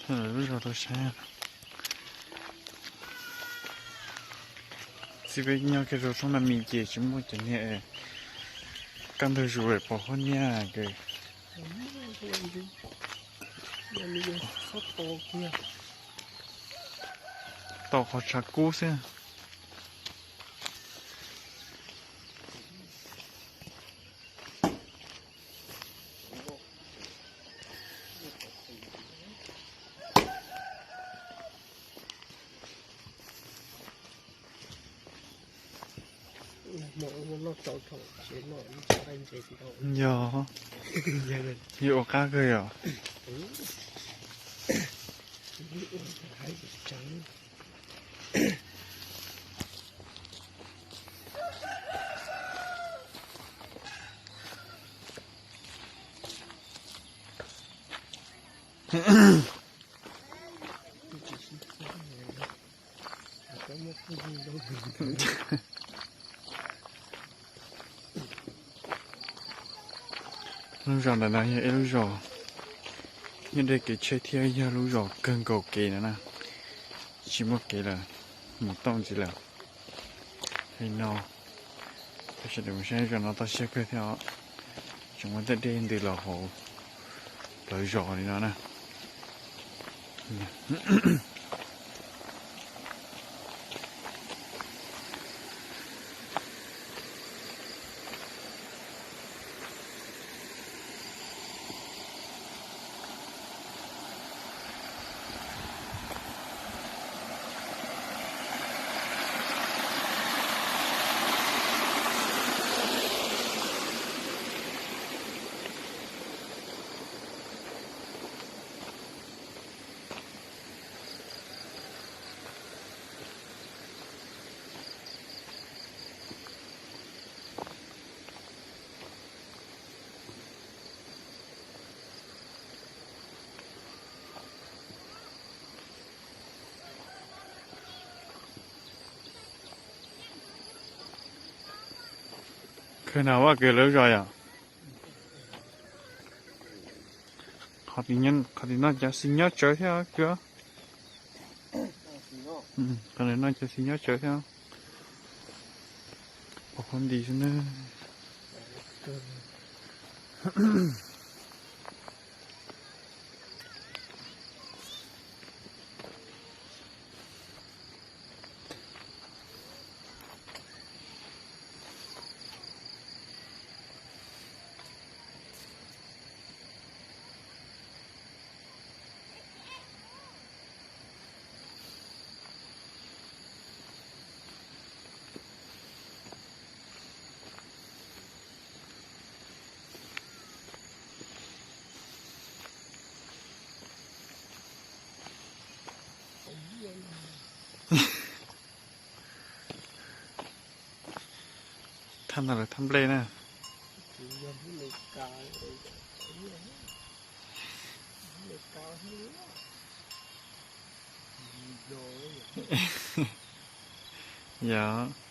Lub zos tau saib. Txij peb nyob kiag rau soob na mis ces tsis muaj cov niag kaj ntug zus pos huab niab. Tau qhov tshav kub xwb. Yog, yog ua qab kawg yom. Lub zos ntawm no yog ib lub zos nyob deb kev tsheb thiab yog lub zos kawg nkaus kev no na, tsis muaj kev lawm, mus tau ntxiv lawm. Li no, tab sis mus saib zos no toj siab kawg thiab os, tseem muaj tej dej ntws los hauv plawv zos li no na. Kawg na, vaj kawg lawv zos yom. Qhov tim no cov xis nyob tsawv thiab kawg. Qhov no cov xis nyob tsawv thiab. Pos huab nti xwb na. Thaj no lawv thaj nplej na. Yog.